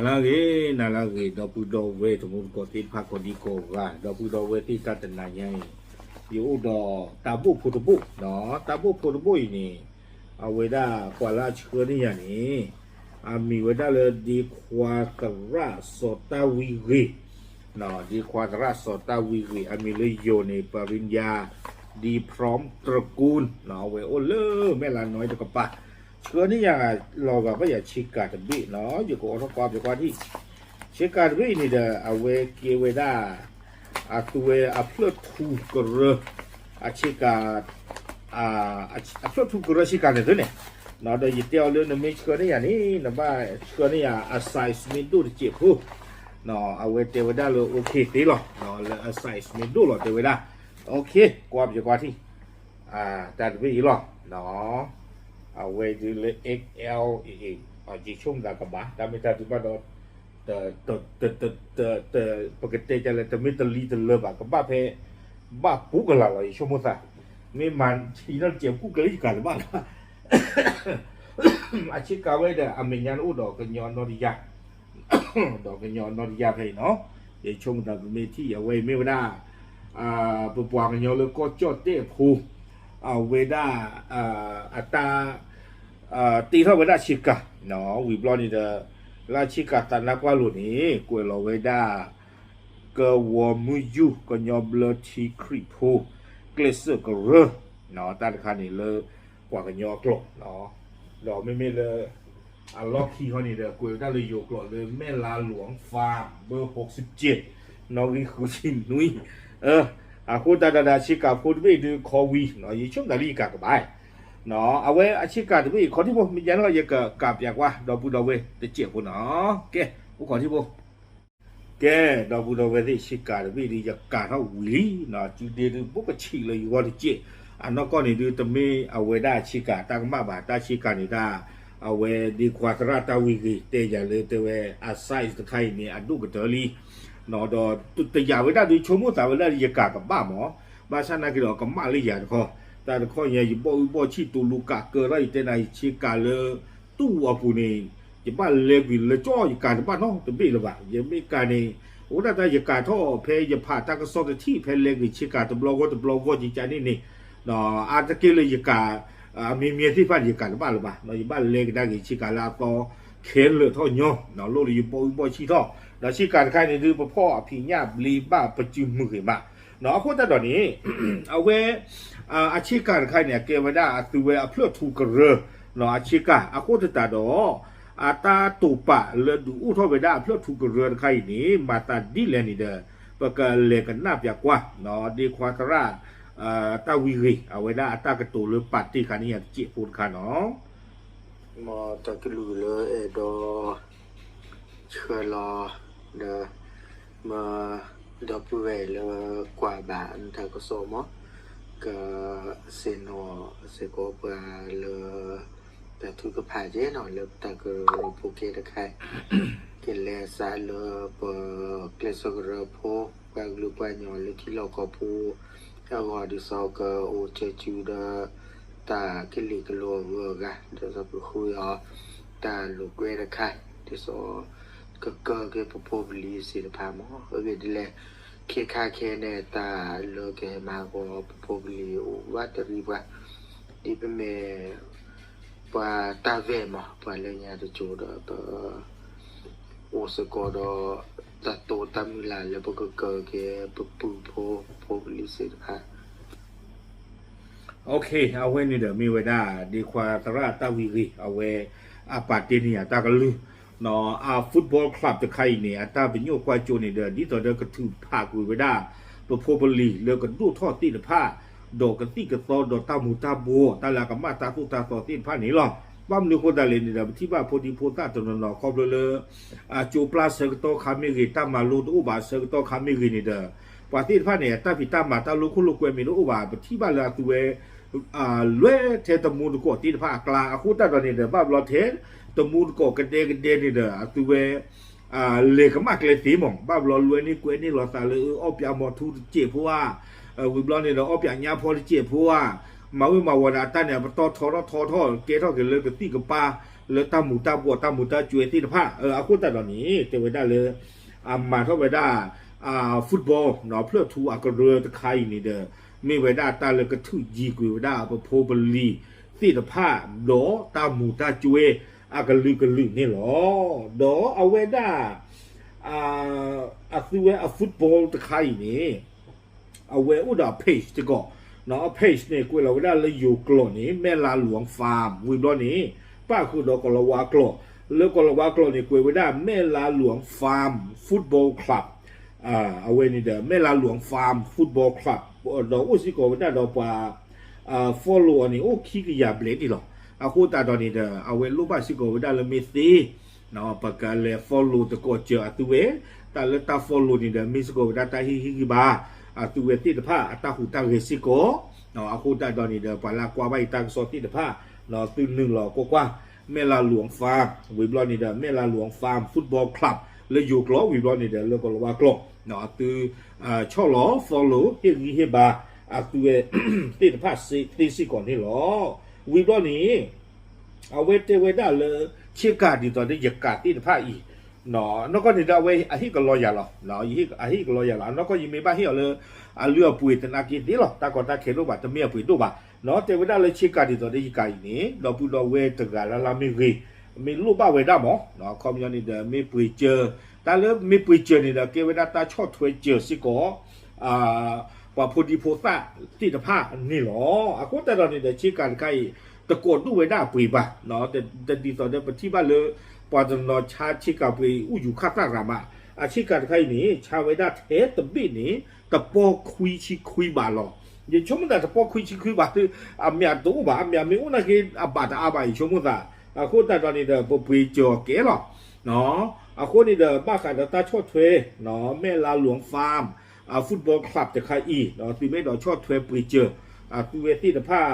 နၤလၢအဂ့ၤ, နၤလၢအဂ့ၤ, ဒီပုၢ်ဒီဝဲၢ်တံၤသကိးသ့ၣ်တဖၣ်ကိးဒံကိးဂၤ, ဒီပုၢ်ဒီဝဲၢ်သ့ၣ်တၢ်တနၤညါအံၤ, ယအိၣ်ဒီးတၢ်ဘိၣ်ဖိတဘိၣ်, တၢ်ဘိၣ်ဖိတဘိၣ်အံၤန့ၣ်, အဝဲဒၣ်ပှၤလၢအဆှၢန့ၢ်ယၤန့ၣ်, အမံၤဝဲဒၣ်လၢ ဒ့ခွါသရၣ်စီၤတၢ်ဝံဂ့ၤ, ဒ့ခွါသရၣ်စီၤတၢ်ဝံဂ့ၤ, အမံၤလၢယိၤန့ၣ် ပရံယၤ ဒံဖရၣ်တြကိၣ်, အဝဲအိၣ်လၢမဲၢ်လါနီၣ်တကပၤ, ဆှၢန့ၢ်ယၤလီၤဂာ်ဘၣ်ယၤဆ့ကၤတဘ့ၣ်နီၤ, ယကအိးထီၣ်ကွၢ်ပကွၢ်ထံၣ်, ဆ့ကၤတဘ့ၣ်အံၤန့ၣ်ဒီး အဝဲကဲဝဲဒၣ် အသုဝဲအဖျၢၣ်ထူကရၢ, အဆ့ကၤ, အဖျၢၣ်ထူကရၢဆ့ကၤန့ၣ်သုန့ၣ်, ဒီးယတဲအီၤလၢနမ့ၢ်ဆှၢန့ၢ်ယၤန့ၣ် နဘၣ်ဆှၢန့ၢ်ယၤအ size မ့ၢ်ဒိၣ်တစဲးဖိ, အဝဲတဲဝဲဒၣ်လၢ okay သ့လီၤ, လၢအ size မ့ၢ်ဒိၣ်လီၤတဲဝဲဒၣ်, okay ကွၢ်ပကွၢ်ထံၣ် တၢ်တဘ့ၣ်အံၤလီၤ, အဝဲဒုးလၢ X L အံၤ, ယဆိကမိၣ်သးကဘၣ်, တၢ်မ့ၢ်တၢ်ဒုးဘၣ်ဒီး, ပကတဲကလဲၣ် တမ့ၢ်တလံၤတလၢဘၣ်, ကဘၣ်ဖဲ, ဘၣ်ပူၤကလာ်လီၤ ယဆိကမိၣ်သး, မ့ၢ်မၤထံၣ်နီၢ်တစဲးကူၣ်ကျဲယကၤတဘၣ်လီၤ, အဆ့ကၤဝဲဒီး အမဲာ်ညါနအိၣ်ဒီးကညီနီၢ်တယၢ် ဒီးကညီနီၢ်တယၢ်ဖဲအံၤနီၤ, ယဆိကမိၣ်သးပမ့ၢ်ထံၣ်အဝဲအံၤမ့ၢ်ဝဲဒၣ်, ပပှၤကညီလၢကီၢ်ကၠီၣ်တဲၣ်ဖိ, အဝဲဒၣ်, အတၢ်, တ့ထီၣ်ဝဲဒၣ်ဆ့ကၤ, ဝံၤဘျီန့ၣ်ဒီး, လၢဆ့ကၤသးနါကွၢ်လိၤန့ၣ် ကွဲးလီၤဝဲဒၣ် ကဝီၤမုၢ်ယူၢ် ကညီဘျၢထံခရံာ်ဖိ, ကျဲးစၢးကရၢ, တၢ်တခါန့ၣ်လၢ, ပှၤကညီအကျိာ်, ဒီးမ့မ့ၢ်လၢ, အလီၢ်ခံခီန့ၣ်ဒီး ကွဲးဝဲဒၣ်လၢယိၤကျိာ်လၢ မဲၢ်လါလူၤဖၣ် ဘၢၣ်ဃိးဆံကၠ့ၣ်, နီၣ်ဂံၢ်ဃုဆံနွံ, အဃိသတးဒီးဆ့ကၤဖိတဘ့ၣ်ဒုးခီဝံၤ, ယဆိကမိၣ်သးလၢယကၤကဘၣ်, အဝဲအဆ့ကၤတဘ့ၣ်အံၤခီထံဖိ မ့ၢ်ယဲန့ၣ်လီၤ ယကကၤပျးကွၢ် ဒီပုၢ်ဒီဝဲၢ်တစဲးဖိနီၤ, ကဲ, အိၣ်ခီထံဖိ ကဲ, ဒီပုၢ်ဒီဝဲၢ်သ့ၣ် ဆ့ကၤတဘ့ၣ်ဒုး ယကၤထီၣ်ဝံၤလံ, စုဒ့ဒုး ဘိၣ်ကဆံးလၢယဂီၢ်တစဲး, အနီၢ်ကီၢ်န့ၣ်ဒုး တမ့ၢ်အဝဲဒၣ်ဆ့ကၤတၢ်ကမၣ်ဘၣ်, တၢ်ဆ့ကၤန့ၣ်ဒၣ်, အဝဲဒ့ခွါသရၣ်တၢ်ဝံၤဂ့ၤ တဲယၤလၢတဲဝဲ အ size တခါအံၤန့ၣ် အဒိၣ်ကတၢၢ်လံ, ဒီးတယာ်ဝဲဒၣ်ဒုး ဆိကမိၣ်သးဝဲဒၣ်လၢယကၤကဘၣ်မး, ဘၣ်ဆၣ်နာ်က့ဒီး ကမၣ်လၢယၤတခီ, တၢ်တခီညါ ယဘီၣ်အုၣ်ဘီၣ်ဆံၣ် တူၤလူၤကးကၢထီၣ် ယတဲနၤ ယဆ့ကၤလၢ တူၢ်အပူၤန့ၣ်, ယဘၣ်လဲၤကွံာ်လၢကၠီ ယကၤတဘၣ်နီတဘ့ၣ်လၢၤဘၣ်, ယမ့ၢ်ကၤန့ၣ်, အိၣ်ဒၣ်တၢ်ယကၤထီၣ်ဖဲယဖးတၢ်ကစီၣ်တထံၣ် ဖဲလဲၤကွံာ်ဆ့ကၤတဘျီဂီၢ်တဘျီဂီၢ်ကကန့ၣ်န့ၣ်, အါတက့ၢ်လၢယကၤ, အမံၤမံၤသ့ၣ်တဖၣ်န့ၣ် ယကၤတဘၣ်လၢၤဘၣ်, ယဘၣ်လဲၤကဒါက့ၤဆ့ကၤလၢအသီ, ခဲလၢာ်ထီၣ်ညီ, လိၣ်လၢယဘီၣ်အုၣ်ဘီၣ်ဆံၣ်ထီၣ်, ဒီးဆ့ကၤတခါန့ၣ်ဒုး ပဖီၣ်အဖံးညၣ်ဘျ့ဘၣ်ပစုမုၢ်ဂ့ၤမး, အဃိသတးဒီးန့ၣ်, အဝဲ, အဆ့ကၤတခါအံၤန့ၣ် အကဲဝဲဒၣ်အသုဝဲအဖျၢၣ်ထူကရၢ, အဆ့ကၤ အဃိသတးဒီး, အတၢ်တိာ်ပာ်လၢဒုးအိၣ်ထီၣ်ဝဲဒၣ်အဖျၢၣ်ထူကရၢတခါအံၤန့ၣ် မၤသးဒ်လဲၣ်န့ၣ်ဒီး, ပကလဲၤကနၣ်ပၠးကွၢ်, ဒ့ခွါသရၣ်, တၢ်ဝံၤဂ့ၤ အဝဲဒၣ်အတၢ်ကတိၤလၢပာ်တ့ၢ်ခါန့ၢ်ယၤတစဲးဖိတခါနီၤ မ်တၢ်ကလုၢ်လၢအဲၣ်ဒိးဆှၢလီၤ, ဒီး, မ်ဒီပုၢ်ဝဲၢ်လၢကွၢ်ဘၣ်နတၢ်ကစီၣ်မး, ကဆ့ၣ်နီၤစ့ၢ်ကီးပှၤလၢ, တၢ်ထုကဖၣ်ကဲနီၤ လၢပတၢ်ကရၢဖိကဲတခါ, ကလဲၤစးလၢပ, ကျဲးစၢးကရၢဖိ, ပှၤကလုာ်ပှၤကညီလၢထံလီၢ်ကီၢ်ပူၤ, အဂီၢ်ဒ်သိးကအိၣ်ဆၢကုဒီး, တၢ်ကလံၤကလိအဂုၤအဂၤ ဒ်သိးပဃုအီၤ, တၢ်လိာ်ကွဲတခါ, ဒ်သိး, ကကၢက့ၤပဖိပလံၤသ့ၣ်တဖၣ်မး အဂ့ၢ်ဒ်လဲၣ်, ခဲခါခဲန့ၣ် တၢ်လၢကဟဲမၤဟးဂီၤပဖိပလံၤအိၣ်ဝးတရံးပှၤ, ဒ်ပမ့ၢ်, ပှၤတၢ်ဝဲၢ်မး ပှၤလၢညါတစိၤဒီးပ အိၣ်စ့ၢ်ကီးဒီး, တၢ်တိာ်တၢ်မုၢ်လၢ်လၢပကကၢက့ၤပပုၢ်ဖိ ပဖိပလံၤသ့ၣ်တဖၣ် အဝဲန့ၣ်ဒီးမ့ၢ်ဝဲဒၣ် ဒ့ခွါသရၣ်တၢ်ဝံၤဂ့ၤ အဝဲ, အပာ်တ့ၢ်န့ၢ်ယၤတၢ်ကလုၢ်, အ football club တခါအံၤန့ၣ် အတၢ်ပညိၣ်ကွၢ်စိန့ၣ်ဒီး ဒ်သိးဒီးကထုးဖးကွံာ်ဝဲဒၣ်, ပဖိပလံၤလၢကဒိၣ်ထီၣ်သ့ၣ်တဖၣ်, ဒီးကသံၣ်ကသီဒီးတၢ်မူၤတၢ်ဘှီး တၢ်လၢအကမၣ်တၢ်သိၣ်တၢ်သီသ့ၣ်တဖၣ်န့ၣ်လီၤ. ဘၣ်မနုၤအဃိသတးလဲၣ်န့ၣ်ဒီး ပထံၣ်ဘၣ်ဖိဒံဖိသၣ်တနီၤနီၤခီဖျိလၢ, အကၠိပျၢ်ဆၢကတီၢ်ခါမ့ၢ်ဂ့ၤ တၢ်မၤလိတအိၣ်ဘၣ်ဆၢကတီၢ်ခါမ့ၢ်ဂ့ၤန့ၣ်ဒီး, ပှၤသ့ၣ်တဖၣ်န့ၣ် အတၢ်ဖံးတၢ်မၤတၢ်လိာ်ခိၣ်လိာ်ကွဲမ့ၢ်တအိၣ်ဘၣ် ပထံၣ်ဘၣ်လၢအသုဝဲ လွဲထဲတမူတကိးသ့ၣ်တဖၣ်အကျါ အဃိသတးဒီးန့ၣ်ဒီး ဘၣ်ဘျီထဲ, တမူတကိးကဒဲကဒဲန့ၣ်ဒီး အသုဝဲ, လဲၤကမၣ်ကျဲသ့မး ဘၣ်ဘျီလွဲန့ၢ်ကွဲန့ၢ်လီၤသးလၢအအီၣ်ပၠးမီၤထူတစဲးဖိဧါ, ဝံၤဘျီန့ၣ်ဒီးအီၣ်ပၠးညါဖီတစဲးဖိဧါ, မၤဝံၤမၤဝီၤဒီးအတၢ်န့ၣ် အပတီၢ်ထီထီၣ်ထီထီၣ် ကဲထီၣ်က့ၤလၢကသံၣ်ကပၤ, လၢတၢ်မူၤတၢ်ဘှီၣ်တၢ်မူၤတၢ်ကၠွဲသ့ၣ်တဖၣ် အဃိသတးဒီးန့ၣ် တဲဝဲဒၣ်လၢ အမၤထီၣ်ဝဲဒၣ် football ဖျၢၣ်ထူအကရၢတခါအံၤန့ၣ်ဒီး မ့ၢ်ဝဲဒၣ်တၢ်လၢကထုးယံၤကွံာ်ဝဲဒၣ်ပဖိပလံၤသ့ၣ်တဖၣ် ဒီးတၢ်မူၤတၢ်ကၠွဲအကလုာ်ကလုာ်န့ၣ်လီၤ. ဒီးအဝဲဒၣ် အသုဝဲအ football တခါအံၤန့ၣ် အဝဲအိၣ်ဒီးအ page တကိး, အ page န့ၣ် ကွဲးလီၤဝဲဒၣ်လၢယိၤကျိာ်န့ၣ် မဲၢ်လါလွံၢ် farm ဝံၤဘျီန့ၣ် ပၣ်ဃုာ်ဒီးကီၤလၤဝါကျိာ်, လၢကီၤလၤဝါကျိာ်န့ၣ် ကွဲးဝဲဒၣ် မဲၢ်လါလွံၢ် farm football club အဝဲန့ၣ်ဒီး မဲၢ်လါလွံၢ် farm football club ဒီးအိၣ်စ့ၢ်ကီးဝဲဒၣ်ဒီးပှၤ follow အီၤန့ၣ် အိၣ်ခံကယၤဘျဲၣ်န့ၣ်လီၤ. အဃိသတးဒီးန့ၣ်ဒီး အဝဲလိၣ်ဘၣ်စ့ၢ်ကီးဝဲဒၣ်လၢမ့ၢ်သ့ ပကလဲၤ follow သကိးစၢၤအသုဝဲ, တၢ်လၢတၢ် follow န့ၣ်ဒီး မ့ၢ်စ့ၢ်ကီးဝဲဒၣ်တၢ်ဟ့ၣ်ဂံၢ်ဟ့ၣ်ဘါ အသုဝဲသ့ၣ်တဖၣ်အတၢ်ဟူးတၢ်ဂဲၤစ့ၢ်ကီး, အဃိသတးဒီးန့ၣ်ဒီး ပှၤလၢအကွၢ်ဘၣ်အံၤတၢ်ကစီၣ်သ့ၣ်တဖၣ် သုနုာ်လီၤကွၢ်ကွၢ် မဲၢ်လါလွံၢ် farm ဝံၤဘျီန့ၣ်ဒီး မဲၢ်လါလွံၢ် farm football club လၢယိၤကျိာ် ဝံၤဘျီန့ၣ်ဒီး လၢကီၤလၤဝါကျိာ် သု ဆီၣ်လီၤ follow ဟ့ၣ်ဂံၢ်ဟ့ၣ်ဘါ အသုဝဲသ့ၣ်တဖၣ်သ့စ့ၢ်ကီးန့ၣ်လီၤ. ဝံၤဘျီန့ၣ် အဝဲတဲဝဲဒၣ်လၢ ဆ့ကၤဒ်သိးဒီးယကၤသ့ၣ်တဖၣ်အံၤ နီၢ်ကီၢ်န့ၣ်ဒီး အဝဲအဟ့ၣ်ကလီယၤလီၤ. အဟ့ၣ်ကလီယၤလီၤ. အနီၢ်ကီၢ်ယမ့ၢ်ဘၣ်ဟ့ၣ်အီၤလၢ အလုၢ်အပှ့ၤသနာ်က့သ့လီၤ. တၢ်ကီတၢ်ခဲဒိၣ်ဘၣ်, တမ့ၢ်အပှ့ၤဒိၣ်ဘၣ်. နီၢ်တဲဝဲဒၣ်လၢဆ့ကၤဒ်သိးဒီးယကၤအံၤန့ၣ် ဒီပုၢ်ဒီဝဲၢ်တဂၤလၢ်လၢ်မ့ၢ်ဂ့ၤ, မ့ၢ်လိၣ်ဘၣ်ဝဲဒၣ်မး, အခီပညီန့ၣ်ဒီး မ့ၢ်ပှ့ၤစၢၤ, တၢ်လၢမ့ၢ်ပှ့ၤစၢၤန့ၣ်ဒီး ကဲဝဲဒၣ်တၢ်ဆီၣ်ထွဲစၢၤစ့ၢ်ကီး ပှၤဖိဒံဖိသၣ်သ့ၣ်တဖၣ်န့ၣ်လီၤ. အဃိသတးဒီးန့ၣ်ဒီး ဆ့ကၤတခါအံၤ တကိးဒိၣ်ဝဲဒၣ်အပှ့ၤဘၣ်, တဒ်သိးဒီးပထံၣ်ဘၣ်လၢ ပှၤတနီၤဆါဆ့ကၤပှ့ၤအူယူၤခၣ်သၣ်ရၤမး, အဆ့ကၤတခါအံၤန့ၣ် ဆါဝဲဒၣ်ထဲတဘ့ၣ်န့ၣ် တပီၢ်ခွံဆံခွံဘးလီၤ. ယဆိကမိၣ်သးတပီၢ်ခွံဆံခွံဘး အမံၤတအိၣ်ဘၣ်, အမံၤမ့ၢ်အိၣ်နာ်က့ အဘၣ်တအါဘၣ် ယဆိကမိၣ်သး. အဃိသတးဒီးန့ၣ်ဒီး ပပှ့ၤစၢၤအီၤကဲလီၤ. အဃိန့ၣ်ဒီး ဘၣ်ဃးဒီးတၢ်ဆီၣ်ထွဲ မဲၢ်လါလွံၢ် farm football club တခါအံၤ သုမ့ၢ်ဒီးဆီၣ်ထွဲပှ့ၤစၢၤ အသုဝဲသ့ၣ်တဖၣ်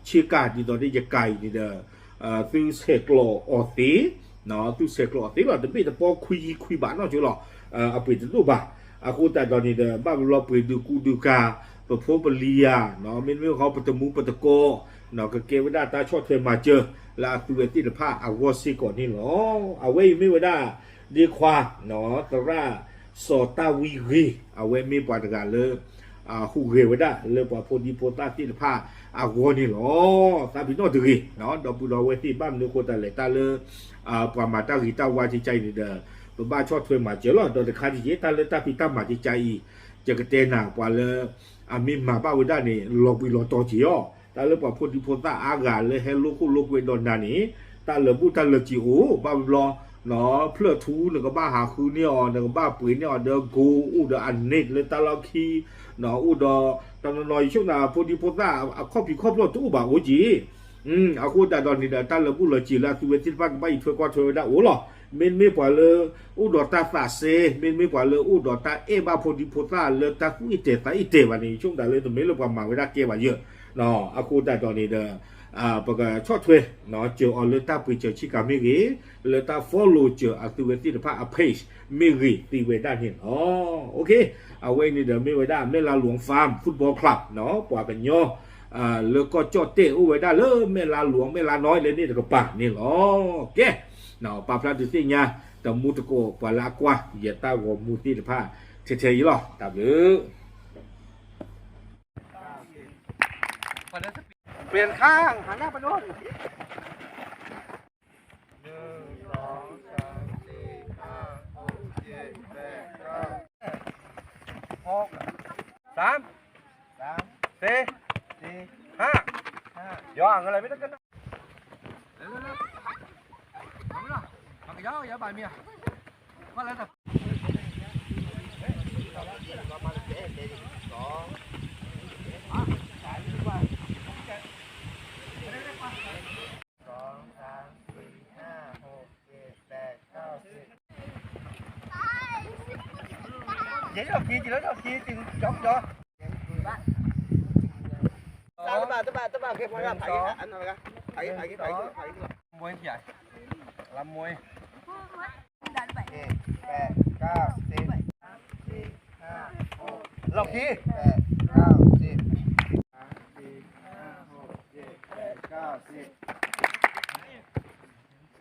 ဆ့ကၤဒ်သိးဒီးယကၤအံၤန့ၣ်ဒီး သုဆဲးကျိးအီၤသ့, သုဆဲးကျိးအီၤသ့လီၤ. တဘ့ၣ်တပီၢ်ခွံဆံခွံဘးနီၢ်ကၠိလီၤ. အပှ့ၤတဒိၣ်ဘၣ်. အဃိသတးဒီးန့ၣ်ဒီး ဘၣ်ဘျီပှ့ၤဒုးကူဒုးကၤ ပဖိပလံၤယၤ, မ့တမ့ၢ်ဃီပတမူပတကိး ကကဲဝဲဒၣ်တၢ်ဆီၣ်ထွဲမၤစၢၤ လၢအသုဝဲသ့ၣ်တဖၣ်အဂီၢ်စ့ၢ်ကီးန့ၣ်လီၤ. အဝဲအံၤမ့ၢ်ဝဲဒၣ် ဒ့ခွါ သရၣ်စီၤတၢ်ဝံဂ့ၤ အဝဲမ့ၢ်ပှၤတဂၤလၢ ဟူးဂဲၤဝဲဒၣ်လၢပှၤဖိဒံဖိသၣ်သ့ၣ်တဖၣ်အဂီၢ်န့ၣ်လီၤ. သးပ့ၤနီၣ်တဂ့ၤ, ဒီပုၢ်ဒီဝဲၢ်သ့ၣ် ဘၣ်မနုၤအဃိသတးလဲၣ် တၢ်လၢ ပှၤမၤတၢ်ဂ့ၤတၢ်ဝါကကါအံၤန့ၣ်ဒီး ပဘၣ်ဆီၣ်ထွဲမၤစၢၤလီၤ. ဒီးတခါတက့ၢ် တၢ်လၢတၢ်ဖံးတၢ်မၤကကါအံၤ ယကတဲနၤ ပှၤလၢ အမ့ၢ်မၤဘၣ်ဝဲဒၣ်န့ၣ် လီၤဘှံးလီၤတီၤက့ၤအီၤ, တၢ်လၢပှၤဖိဒံဖိသၣ်အါဂၤလၢဟဲလိာ်ခိၣ်လိာ်ကွဲဒီးနၤန့ၣ် တၢ်လၢာ်ဘူၣ်တၢ်လၢာ်စ့ၤအိၣ် ဘၣ်ဘျီ ဖျၢၣ်ထူ နကဘၣ်ဟးဃုန့ၢ်အီၤ နကဘၣ်ပှ့ၤန့ၢ်အီၤဒီး ကိအိၣ်ဒီးအန့ၣ်လၢတၢ်လီၢ်ခံ အိၣ်ဒီး တနီၤနီၤ ယဆိကမိၣ်သးဖိဒံဖိသၣ် အခီၣ်ဖံးခီၣ်ဖျီၣ်တအိၣ်ဘၣ်အိၣ်က့ၤ အဃိသတးဒီးန့ၣ်ဒီး တၢ်လၢာ်ဘူၣ်လၢာ်စ့ၤလၢအသုဝဲသ့ၣ်တဖၣ်ကဘၣ်အံးထွဲကွၢ်ထွဲဝဲဒၣ်အိၣ်လီၤ. မ့တမ့ၢ်ပှၤလၢ အိၣ်ဒီးတၢ်သးစဲ, မ့တမ့ၢ်ပှၤလၢအိၣ်ဒီးတၢ်အဲၣ်ဘၣ်ဖိဒံဖိသၣ်လၢတၢ်သူၣ်အ့ၣ်တဲာ်သးအ့ၣ်တဲာ်ဘၣ်န့ၣ် ယဆိကမိၣ်သးလၢတမ့ၢ်လၢပှၤမၤဝဲဒၣ်ကဲဘၣ်ယဲၢ် အဃိသတးဒီးန့ၣ်ဒီး ပကဆီၣ်ထွဲ စၢၤအီၤလၢတၢ်ပှ့ၤစၢၤဆ့ကၤမ့ၢ်ဂ့ၤ, လၢတၢ် follow စၢၤအသုဝဲသ့ၣ်တဖၣ်အ page မ့ၢ်ဂ့ၤသ့ဝဲဒၣ်န့ၣ်လီၤ. အဝဲအံၤန့ၣ်ဒီးမ့ၢ်ဝဲဒၣ် မဲၢ်လါလွံၢ် Farm Football Club ပှၤကညီ လၢကီၢ်ကၠီၣ်တဲၣ်အိၣ်ဝဲဒၣ်လၢမဲၢ်လါလွံၢ် မဲၢ်လါနီၢ်လၢန့ၣ်တကပၤန့ၣ်လီၤ. ကဲ ပာ်ဖျါဒုးသ့ၣ်ညါ တမူတကိး ပှၤလၢအကွၢ်ယတၢ်ဂီၤမူသ့ၣ်တဖၣ် ထဲထဲအံၤလီၤ. တၢ်ဘျုး เปลี่ยนข้าง หันหน้าไปโน่น หนึ่ง สอง สาม สี่ ห้า หก เจ็ด แปด เก้า หก สาม สาม สี่ สี่ ห้า ห้า ย้อนอะไรไม่ต้องกันนะ เร็วๆๆ เอาไปแล้ว อย่าบ่ายเมีย ว่าแล้วแต่ สอง สาม สี่ ห้า หก เจ็ด แปด เก้า สิบ เดี๋ยวดอกที เดี๋ยวดอกที ถึงจ๊อกจอ ตะบะ ตะบะ ตะบะ โอเค พอแล้ว หนึ่ง สอง ไปอีกอันหนึ่งนะ ไป ไป ไป ไป ไป มวยใหญ่ ลำมวย เจ็ด แปด เก้า สิบ สาม สี่ ห้า หก ลองที แปด เก้า สิบ สาม สี่ ห้า หก เจ็ด แปด เก้า สิบ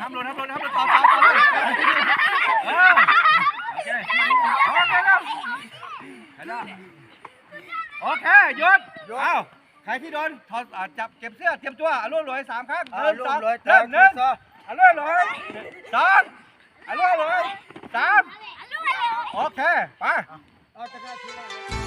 ห้ามหล่น ห้ามหล่น ห้ามหล่น ต่อ ต่อ ต่อเลย เออ โอเค โอเค หยุด เอา ใครที่โดน ถอด อ่า จับ เก็บเสื้อ เตรียมตัว เอาลูกหลอยสามครั้ง หนึ่ง สอง เริ่ม หนึ่ง เอาลูกหลอย สอง เอาลูกหลอย สาม โอเค ไป เอาจักรยาน